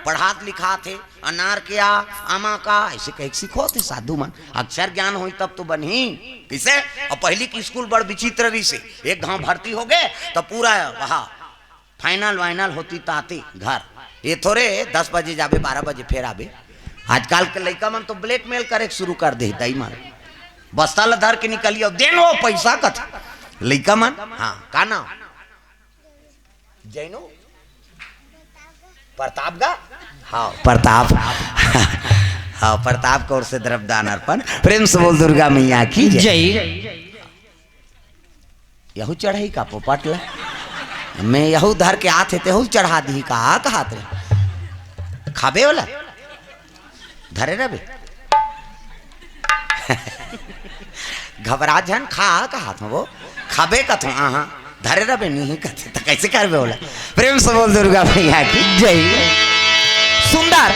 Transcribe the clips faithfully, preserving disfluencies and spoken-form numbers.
पढ़ात लिखात हे, अनार के आ, आमा का, ऐसे कहे के सिखोत हे साधु मन। अक्षर ज्ञान होई तब तो बनही। किसे? अब पहली की स्कूल बड़ विचित्र रहिसे। एक घांव भर्ती हो गए, तब पूरा वहा फाइनल वाइनल होती ताती घर। ये थोरे दस बजे जाबे, बारह बजे फेर आबे। आजकल के लइका मन तो ब्लैकमेल करे के शुरू कर दे, दाई मन। बस्ता ल धर के निकलियो, देन वो पैसा कथे। लइका मन, हाँ, का नाम? जैनू? प्रताप गा? हाँ, प्रताप। हाँ, प्रताप के ओर से द्रव्यदान अर्पण। प्रेम से बोल दुर्गा मैया की जय। जय। यहू चढ़ाई का पोपट ला? मैं यहू धर के आथे, तेहू चढ़ा दी का? कहात रे, खाबे वाला? धरे रहे बे। घबरा झन, खा कहात हूँ वो, खाबे कथों, हाँ, हाँ, धरे रहे बे, नहीं कथे, तो कैसे करबे बोला? प्रेम से बोल दुर्गा मैया की जय। सुंदर।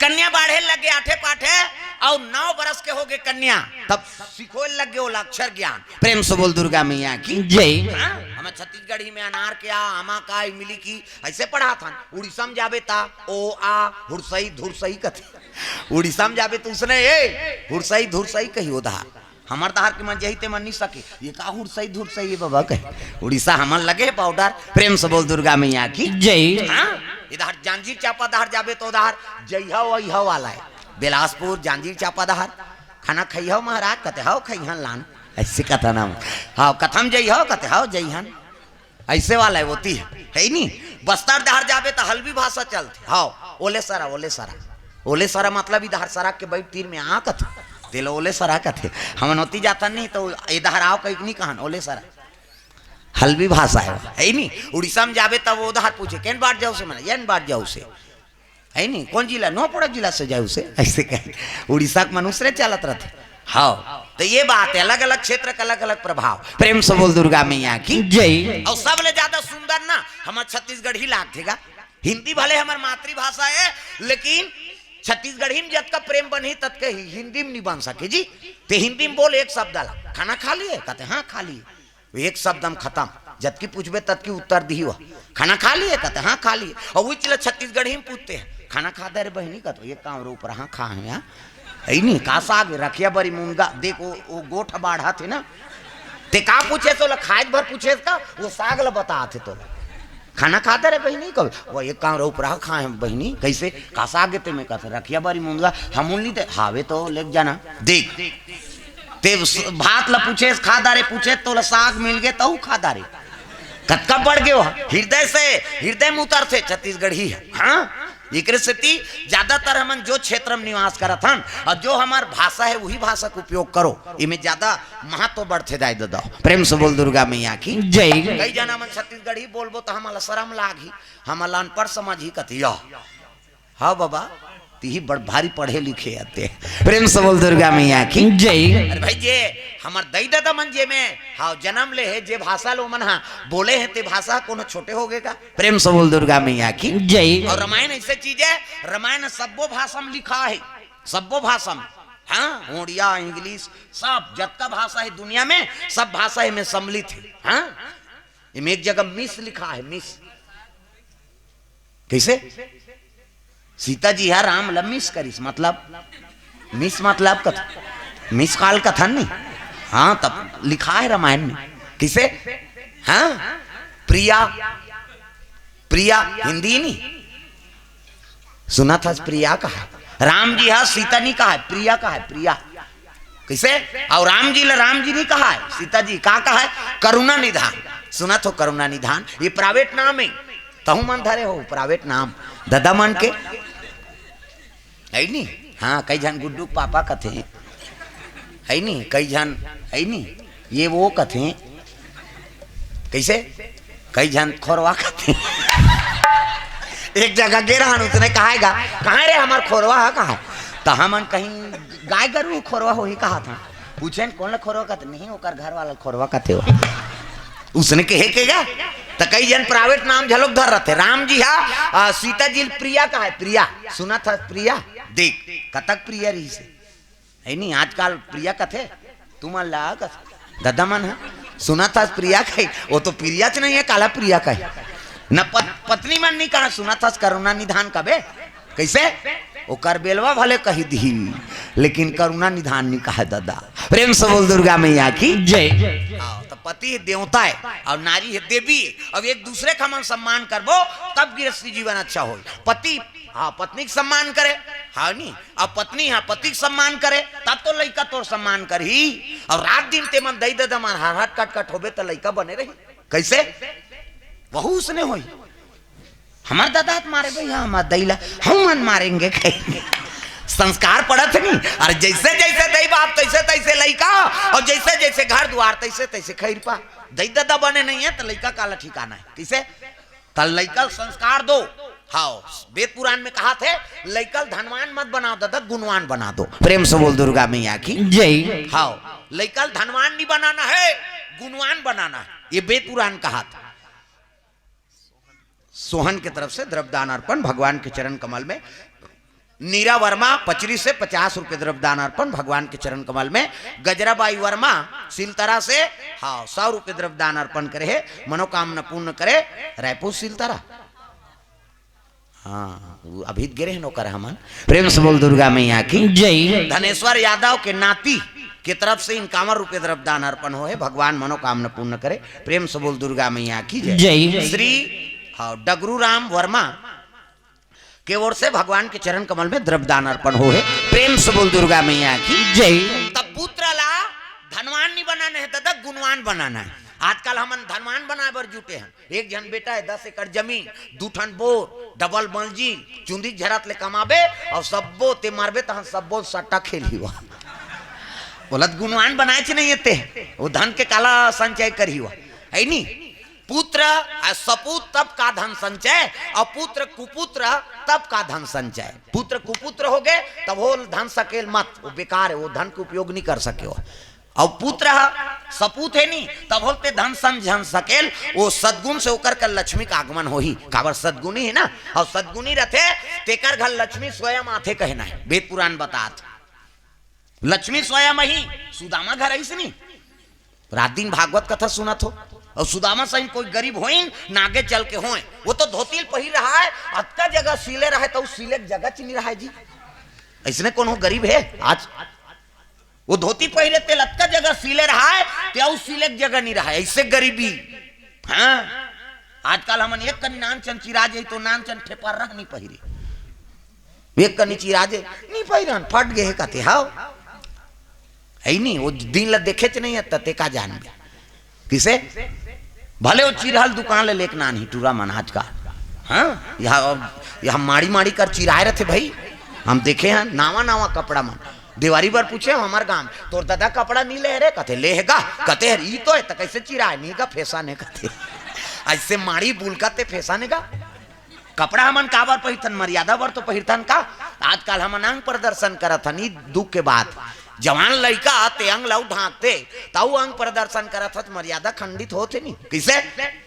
कन्या बाढ़े लग गए आठे पाठे, और नौ बरस के हो गए कन्या, तब सिखोए लग गए ओला अक्षर ज्ञान। प्रेम से बोल दुर्गा मैया की जय। हाँ? हमें छत्तीसगढ़ी में अनार के आ, आमा का, इमली की, ऐसे पढ़ाथन। उड़ीसा में जाबे ता ओ आ हुरसई धुरसई कथे। उड़ीसा में जाबे तो उसने ए हुरसई धुरसई कही, ओ दहार। हमर दहार के मन जही ते मन नहीं सके। ये का हुरसई धुरसई ये बाबा कहे? उड़ीसा हमन लगे है बॉर्डर। प्रेम से बोल दुर्गा मैया की जय। हाँ? इधर जांजगीर चांपा दहार जाबे तो उधर जइहा वइहा वाला है। बिलासपुर, जांजगीर चांपा दहार खाना खइहा महाराज कथे, हव खइहन लान। ऐसे कथा नाम। हाँ, कथम जइहा कथे, हव जइहन। ऐसे वाला है, होती है, है ही नहीं। बस्तर डहर जाबे तो हल्बी भाषा चलथे। हाँ, ओले सरा, ओले सरा, ओले सरा मतलब इधर सरा के बैठ तीर में आ कथे, तेला ओले सरा कथे। हमन ओती जाथन नहीं तो इधर आओ कहीं नहीं कहन, ओले सरा। हल्बी भाषा है, है ही नहीं। उड़ीसा में जाबे तब वो उधर पूछे, "केन बाट जाओ से?" मैंने, "एन बाट जाओ से।" है नहीं, कौन जिला? नौपड़ा जिला से जाए उसे, ऐसे कहे। उड़ीसा के मनुष्य रे चलत रहते। हाँ, तो ये बात है, अलग-अलग क्षेत्र का अलग-अलग प्रभाव। प्रेम से बोल दुर्गा मैया की जय। और सबले ज्यादा सुंदर ना हमर छत्तीसगढ़ी लागथे गा। हिंदी भले हमर मातृभाषा है, लेकिन छत्तीसगढ़ी में जतका प्रेम बनही, ततके ही हिंदी में नहीं बन सके जी। ते हिंदी में बोल एक शब्द ला, "खाना खा लिए?" कहते, "हाँ, खा लिए।" एक शब्द में खत्म। जतकी पूछबे, ततकी उत्तर दिही वो। "खाना खा लिए?" कहते, "हाँ, खा लिए।" और वही चीज छत्तीसगढ़ी में पूछते हैं, "खाना खा दे रे बहिनी?" कहते, "ये काम रो ऊपर, हाँ, खा है यहाँ।" है नहीं, का साग? रखिया बरी मुनगा। देख, वो, वो गोठ बाढ़ा थे ना, ते का पूछे तो ला खाए भर पूछे का, वो साग ला बता थे तो ला। "खाना खा दे रे बहिनी?" कब वो एक काम रो ऊपर, "हाँ, खा है बहिनी।" "कैसे?" "का साग?" ते में कहते, "रखिया बरी मुनगा।" "हम उन ली दे हावे तो लेके जाना।" देख, ते स-, भात ला पूछे, "खा दारे?" पूछे, तो ला साग मिल गए, तहु खा दारे। कतका बढ़ गए हो? हृदय से, हृदय में उतरथे छत्तीसगढ़ी है। हाँ? एकरे सेती ज्यादातर हमन जो क्षेत्र में निवास करत हन और जो हमार भाषा है, वही भाषा का उपयोग करो। इमे ज्यादा महत्व बढ़थे दाई ददा। प्रेम से बोल दुर्गा मैया की जय। कई जना मन छत्तीसगढ़ी बोलबो तो हमला शर्म लागही, हमला अनपढ़ समझही कथिया। हाँ बाबा, तिही बड़ भारी पढ़े लिखे आते। प्रेम से बोल दुर्गा मैया की जय। अरे भाई, जे हमर दई ददा मन जे में, हाँ, जन्म ले है, जे भाषा लो मन, हाँ, बोले हैं, ते भाषा कोनो छोटे हो गए का? प्रेम से बोल दुर्गा मैया की जय। और रामायण ऐसे चीज है, रामायण सब्बो भाषा में लिखा है, सब्बो भाषा में। हाँ, उड़िया, इंग्लिश, सब जतका भाषा है दुनिया में, सब भाषा में सम्मिलित है। हाँ, इमे एक जगह मिस लिखा है, मिस। कैसे? सीता जी हा राम ला मिस करिस, मतलब मिस मतलब कथ-, मिस कॉल कथन नहीं। हाँ, तब लिखा है रामायण में। किसे? हाँ, प्रिया, प्रिया हिंदी नहीं, सुना था प्रिया कहा है। राम जी हा सीता नहीं कहा है, प्रिया कहा है, प्रिया। किसे? और राम जी ला राम जी नहीं कहा है, सीता जी का कहा है? करुणा निधान। सुना तो करुणा निधान, ये प्राइवेट नाम है। तहु मन धरे हो प्राइवेट नाम ददा मन के, है नी? हाँ, कई झन गुड्डू के पापा कथे, है नी? कई झन, है नी? ये वो कथे, कैसे? कई झन खोरवा कथे। एक जगह गे रहन, उसने कहा, "कहाँ रे हमार खोरवा है, कहाँ है?" तो हमन कहीं गाय गरु खोरवा होही कहा था। पूछे न, "कौन ला खोरवा कहते?" "नहीं, ओकर घर वाला खोरवा कहते हो।" उसने कहे के गा, तो कई जन प्राइवेट नाम झलोक धर रहते। राम जी हा, आ, सीता जी प्रिया कहा है, प्रिया। सुना था प्रिया? देख, कतक प्रिय रही से। है नहीं, आजकल प्रिया कथे, तुमन ला कथे। ददा मन है, सुना था प्रिया कहे, वो तो प्रिया च नहीं है, काला प्रिया कहे। न पत-, पत्नी मन नहीं कहा, सुनत हस करुणा निधान कबे? कैसे? ओकर बेलवा भले कही दी, लेकिन करुणा निधान नहीं कहा दादा। प्रेम से बोल दुर्गा मैया की। जय। हाँ, तो पति देवता है और नारी है देवी। अब एक दूसरे का मन सम्मान करबो, तब गृहस्थी जीवन अच्छा हो। पति, हाँ, पत्नी के सम्मान करे, हाँ नहीं, अब पत्नी, हाँ, पति के सम्मान करे, तब तो लइका तोर सम्मान करही। और रात दिन ते मन दई ददा मन हर हट कट कट होबे, तो लइका बने रही। कैसे? वहू उसने होई। हमार दादा हाथ मारे भैया, हमार दई ला हम मन मारेंगे, कहेंगे। संस्कार पड़त नहीं। और जैसे जैसे दई बाप, तैसे तैसे लइका, और जैसे जैसे घर द्वार, तैसे तैसे खैरपा। दई दादा बने नहीं है, तो लइका काला ठिकाना है। किसे? त लइका ल संस्कार दो। हाँ, वेद पुराण में कहा थे, लइका ल धनवान मत बनाओ दादा, गुणवान बना दो। प्रेम से बोल दुर्गा मैया की। जय। हाँ, लइका ल धनवान नहीं बनाना है, गुणवान बनाना है, ये वेद पुराण कहा था। सोहन के तरफ से द्रव्यदान अर्पण भगवान के चरण कमल में। नीरा वर्मा पचरी से पचास रुपये द्रव्यदान अर्पण भगवान के चरण कमल में। गजराबाई वर्मा सिलतरा से, हाँ, सौ रुपये द्रव्यदान अर्पण करे है, मनोकामना पूर्ण करे। रायपुर सिलतरा, हाँ, वो अभी गिरे हैं नौकर हमन। प्रेम से बोल दुर्गा मैया की। जय। धनेश्वर यादव के नाती के तरफ से इक्यावन रुपये द्रव्यदान अर्पण हो है, भगवान मनोकामना पूर्ण करे। प्रेम से बोल दुर्गा मैया की जय। जय। श्री, हाँ, डगरू राम वर्मा के ओर से भगवान के चरण कमल में द्रव्यदान अर्पण हो है। प्रेम से बोल दुर्गा मैया की। जय। तब पुत्र ला धनवान नहीं बनाना है दादा, गुणवान बनाना है। आजकल हमन धनवान बनाए बर जुटे हैं। एक झन बेटा है, दस एकड़ जमीन, दू ठन बोर, डबल मंजिल, चुंदी झरत ले कमाबे, और सब्बो ते मारबे, तहन सब्बो सट्टा खेलही वा। बोलत गुणवान बनाए च नहीं है ते, वो धन के काला संचय करही वा, है नी? पुत्र आ सपूत तब का धन संचय, और पुत्र कुपुत्र तब का धन संचय। पुत्र कुपुत्र हो गए, तब वो धन सकेल मत, वो बेकार है, वो धन के उपयोग नहीं कर सके हो। और पुत्र ह सपूत है नी, तब होते धन सम झन सकेल, वो सद्गुण से ओकर कर लक्ष्मी का आगमन होही। काबर सद्गुणी है ना, और सद्गुणी रथे, तेकर घर लक्ष्मी स्वयं आथे कहना है, वेद पुराण बतात। लक्ष्मी स्वयं ही सुदामा घर आइस नी, रात दिन भागवत कथा सुनत हो, और सुदामा सही कोई गरीब होइन, ना आगे चल के होए, वो तो धोती पहिर रहा है, अतका जगह सिले रहा है, तो सिले के जगह च नहीं रहा है जी। ऐसने कोनो गरीब है आज? वो धोती पहिरे ते लतका जगह सिले रहा है, ते अउ सिले के जगह नहीं रहा है, ऐसे गरीबी। हाँ, आजकल हमन एक कनी नान चन चिरा जाई तो नान चन ठेपर रह नहीं पहिरे, एक कनी चिरा जे नहीं पहिरन, फट गए कथे हाव। है नहीं, वो दिन ला देखे च नहीं है, ते का जानबे। किसे? भले वो चिरहल दुकान ले लेके नान ही टूरा मन आज का। हाँ, यह, यह माड़ी माड़ी कर चिराए रहते भाई। हम देखे हैं नावा नावा कपड़ा मन। देवारी बर पूछे हमार गांव, "तोर दादा कपड़ा नहीं ले रे?" कथे, "ले हे गा।" कथे, "ई तो है, त कैसे चिराए?" "नहीं गा, फैशन है," कथे। ऐसे माड़ी बुलका ते फैशन है गा। कपड़ा हमन काबर पहिरथन? मर्यादा बर तो पहिरथन का? आजकल हमन अंग प्रदर्शन करत हन, ई दुख के बात। जवान लइका ते अंग ला ढांकते, तऊ अंग प्रदर्शन करत हस, मर्यादा खंडित होथे नहीं। किसे?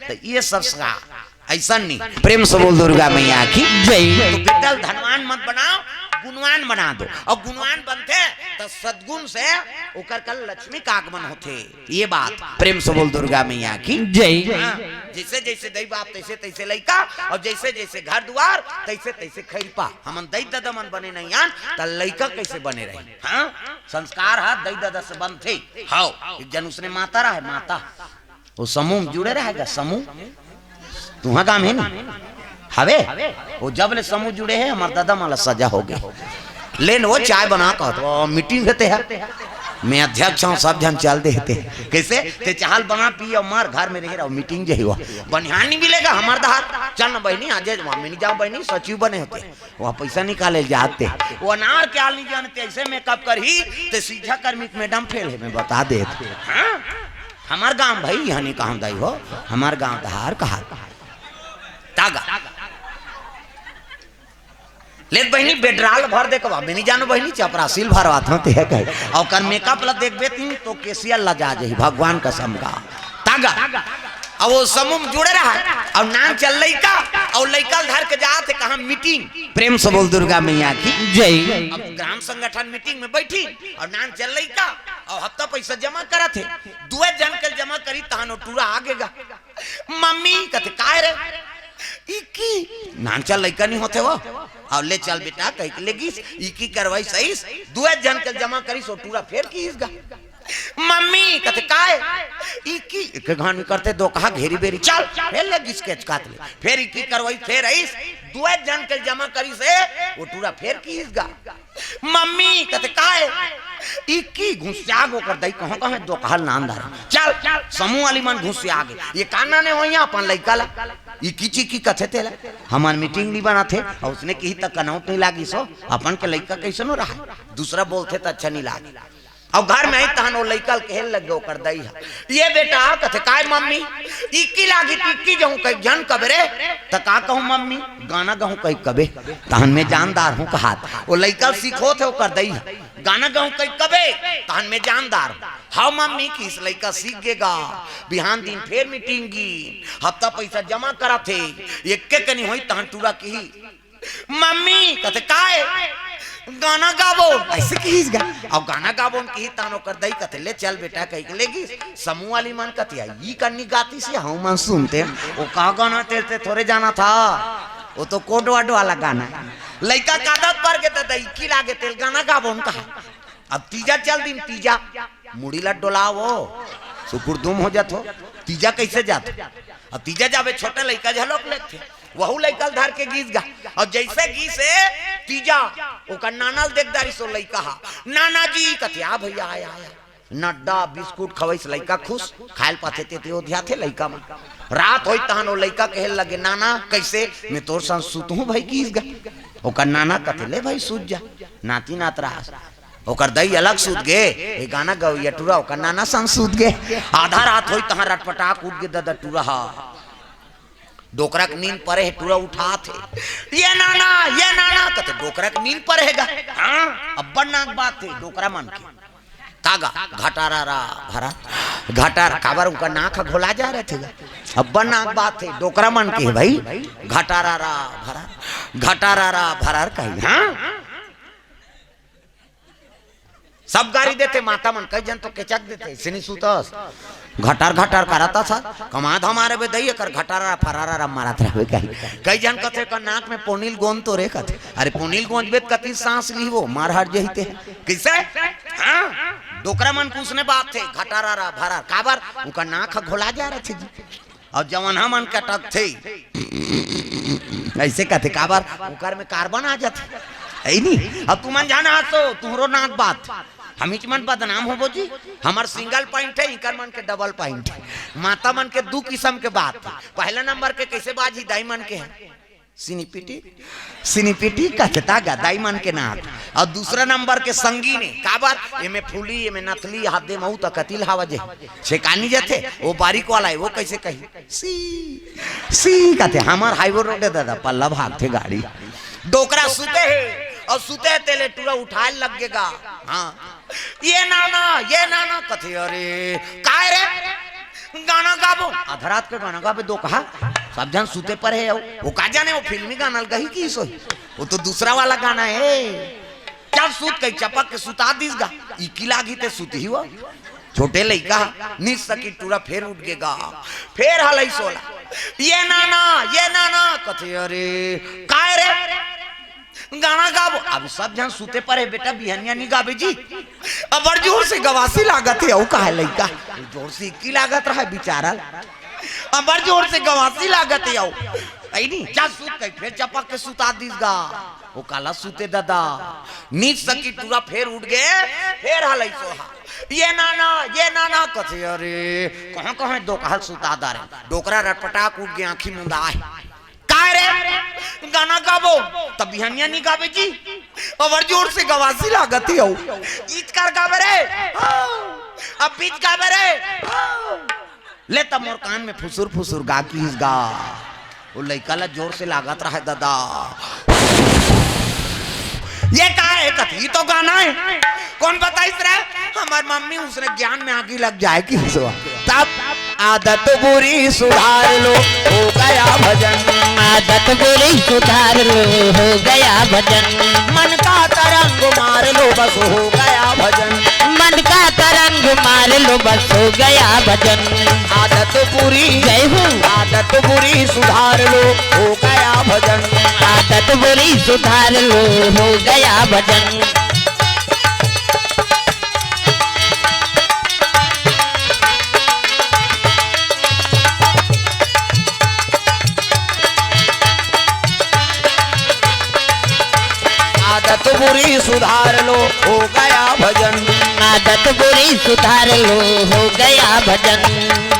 तो ये सब संस्कार ऐसा नहीं। प्रेम से बोल दुर्गा मैया की जय। तो बेटा ल धनवान मत बनाओ, गुणवान बना दो। और गुणवान बनथे तो सद्गुण से ओकर कल लक्ष्मी का आगमन होथे। ये बात प्रेम से बोल दुर्गा मैया की जय। हाँ, जैसे जैसे दई बाप तैसे तैसे लइका, और जैसे जैसे घर दुआर तैसे तैसे खैरपा। हमन दई ददा मन बने नहीं आन, त लइका कैसे बने रही? हाँ, संस्कार हा दई ददा से बनथे। हाव, एक जन उसने माता रहा है, माता, वो समूह में जुड़े रहेगा, समूह। तुहा काम है ना? हवे? वो जब ले समूह जुड़े है, हमार दादा माला सजा हो गए। लेन वो चाय बना कहत, वो मीटिंग हेते है। मैं अध्यक्ष हूँ, सब जन चल देते। कैसे? ते चाहल बना पी और मार, घर में रह रहा, मीटिंग जे हुआ। बनिहान नहीं मिलेगा, हमार दहार। चल ना बहनी, आज वहाँ में नहीं जाओ बहनी, सचिव बने होते। वहाँ पैसा निकाले जाते। वो अनार के आल नहीं जानते, ऐसे मेकअप करही, ते सीझा कर्मी के मैडम फेल है, मैं बता देत। हाँ? हमार गांव भाई, यहाँ नहीं कहा दाई हो, हमार गांव दहार कहा। तागा। ले बहिनी, बेडराल भर देखवा, मैं नहीं जानो बहिनी, चपरासील भरवात होते है कहे। और कर मेकअप ला देखबे तीन तो केसिया लजा जाही, भगवान कसम का। तागा। अब वो समूह में जुड़े रहा, और नान चल लइका, और लइका धर के जात है कहाँ मीटिंग। प्रेम से बोल दुर्गा मैया की जय। अब ग्राम संगठन मीटिंग में बैठी, और नान चल लइका, और हफ्ता पैसा जमा करत है, दुए जन के जमा करी, तहन वो टूरा आगेगा। मम्मी कथे, "काय रे?" इक्की, नानचा लइका नहीं होथे वो। अउ ले चल बेटा, कहिके ले गिस, इक्की करवाइस आइस, दुए झन के जमा करिस, ओ टूरा फेर किहिस गा। मम्मी कथे, "काय?" "इक्की।" एक घानी करते दो कहा घेरी बेरी, चल, फेर ले गिस केचकात ले, फेर इक्की करवाइस, फेर आइस, दुए झन के जमा करिस हे, ओ टूरा फेर किहिस गा। मम्मी कथे, "काय?" इक्की घुसिया गे ओकर दई, कहों कहों दो कहल नान दार। चल, समूह वाली मन घुसिया गे। ये का नाने होइया अपन लइका ला? इक्की चिक्की कथे तेला। हमर मीटिंग नहीं बनाथे, अउ उसने किही त कनौत नहीं लागिस हो। अपन के लइका कइसनो रहा, दूसरा बोलथे त अच्छा नहीं लागे। अउ घर में आई तहन ओ लइका ल कहे लगे ओकर दई ह, "ये बेटा," कथे, "काय मम्मी?" "इक्की लागी त इक्की जहूं कहि झन कबे रे।" "त का कहूं मम्मी?" "गाना गहूं कहि कबे, तहन में जानदार हूं कहात।" ओ लइका ल सिखोथे ओकर दई ह, "गाना गहूं कहि कबे, तहन में जानदार हूं।" "हव मम्मी," किहिस लइका सीख गे गा। बिहान दिन फेर मीटिंग गिस, हफ्ता पैसा जमा कराथे, एक्के कनी होइस तहन टूरा किहिस, "मम्मी," कथे, "काय?" "गाना गाबो," अइसे किहिस गा। अउ गाना गाबो न किहिस तहन ओकर दई कथे, "ले चल बेटा," कहिके ले गिस। समूह वाली मन कथे, "ई कन्नी गातिस हे, हमन सुनतेन, ओ का गाना तेल ते थोरे जानत हस, ओ तो कोड वर्ड वाला गाना हे।" लइका कादत पर गे त दई इक्की लागे तेल गाना गाबो न कहा। अब तीजा चल दिन, तीजा मुड़ी ला डोलावो, सुकुर दुम हो जाथो। तीजा कइसे जाथो? अब तीजा जाबे, छोटे लइका झलोक लेथे, वहू लइका ल धर के गिस गा। अउ जइसे गिस हे तीजा, ओकर नाना ल देख डारिस ओ लइका ह, "नाना जी," कथे, "आ भइया, आया, आया।" नड्डा बिस्कुट खवइस, लइका खुस, खाय ल पाथे तेती ओधियाथे लइका मन। रात होइस तहन ओ लइका कहे लगे, "नाना, कइसे?" "में तोर संग सुतहूं भई," किहिस गा। ओकर नाना कथे, "ले भई, सुत जा, नाती नात रहस।" ओकर दई अलग सुत गे, ए गाना गवइया टूरा ओकर नाना संग सुत गे। आधा रात होइस तहां रटपटाक उठ गे ददा टूरा ह। डोकरा के नींद परे हे, टूरा उठाथे, "ये नाना, ये नाना," कथे, "डोकरा के नींद परे हे गा।" "हां, अब्बड़ नाक बात हे डोकरा मन के।" "का गा?" "घटारा रा भरा, घटार।" "काबर?" "उनका नाक ह घोला जा रहिथे गा।" "अब्बड़ नाक बात हे, डोकरा मन के हे भई, घटारा रा भरा, घटारा रा भरा," कही। हां, सब गारी देथे माता मन, कई झन तो केचक देथे, "अइसे नहीं सुतस, घटार घटार करत हस, कमा धमा रे बे दई, एकर घटारा फरारा रा मारत रहबे," कही। कई झन कथे, "का नाक में पोनील गोंद तो रे," कथे। अरे पोनील गोंजबे त कति सांस लिहबो, मर हर जही ते। कइसे? हां, डोकरा मन के उसने बात हे, घटारा रा भरार, काबर? उनका नाक ह घोला जा रहिथे जी। अउ जवन हमन कटकथे, अइसे कथे, काबर? ओकर में कार्बन आ जाथे, हे नी? अब तुमन जाना हसो, तुहरो नाक बात, हमीच मन बदनाम होबो जी। हमर सिंगल पॉइंट हे, इकर मन के डबल पॉइंट हे। माता मन के दू किसम के बात हे। पहला नंबर के कइसे बाजही, दाई मन के हे, सिनिपिटी, सिनिपिटी कथे त गा दाई मन के नाक। अउ दूसरा नंबर के संगीन हे, काबर? एमे फूली, एमे नथली, हाथ दे मऊ त कतिल हवा जे। छेकानी जथे, ओ बारीक वाला हे, ओ कइसे कही? सी, सी कथे, हमर हाईवे रोड हे ददा, पल्ला भागथे गाड़ी। डोकरा सुते हे, अउ सुते हे तेले टूरा उठाय लगे गा। हां, "ये नाना, ये नाना," कथे, "अरे, काय रे?" "गाना गाबो।" आधा रात के गाना गाबे दो कहा, सब झन सुते परे हे। अउ ओ का जाने, ओ फिल्मी गाना ल गही किहिस होही, ओ तो दूसरा वाला गाना हे। "चल सुत," कही चपक के सुता दिस गा। इकी लागी ते सुतही वो। छोटे लइका ह, निस सकी टूरा फेर उठ गे गा, फेर हलइस ओला, "ये नाना, ये नाना," कथे, "अरे, काय रे?" "गाना गाबो।" अब सब झन सुते परे, "बेटा बिहनिया नी गाबे जी, अब्बड़ जोर से गवासी लागत हे।" अउ कहा लइका, जोर से इकी लागत रहा बिचारा, "अब्बड़ जोर से गवासी लागत हे।" अउ अइनी, "जा सुत," कही फेर चपक के सुता दिस गा। ओ काला सुते ददा, निस सकी टूरा फेर उठ गे, फेर हलइस ओहा, "ये नाना, ये नाना," कथे, "अरे, कहां कहां दो कहल सुता दारे।" डोकरा रटपटाक उठ गे, आंखी मुंदा हे। "काय रे, गाना गाबो?" "त बिहनिया नी गाबे जी, अब्बड़ जोर से गवासी लागत हे।" अउ इचकर गाबे रे, "हां।" अब बीच गाबे रे, "हां।" ले त मोर कान में फुसुर फुसुर गा किहिस गा। ओ लइका ला जोर से लागत रहा ददा। "ये का हे?" कथे, "ये तो गाना हे।" "कोन बताइस रे?" "हमर मम्मी, उसने ज्ञान में आगी लग जाए किहिस गा।" तब आदत बुरी सुधार लो, हो गया भजन। आदत बुरी सुधार लो, हो गया भजन। मन का तरंग मार लो, बस हो गया भजन। मन का तरंग मार लो, बस हो गया भजन। आदत बुरी, जय हो। आदत बुरी सुधार लो, हो गया भजन। आदत बुरी सुधार लो, हो गया भजन। आदत बुरी सुधार लो, हो गया भजन। आदत बुरी सुधार लो, हो गया भजन।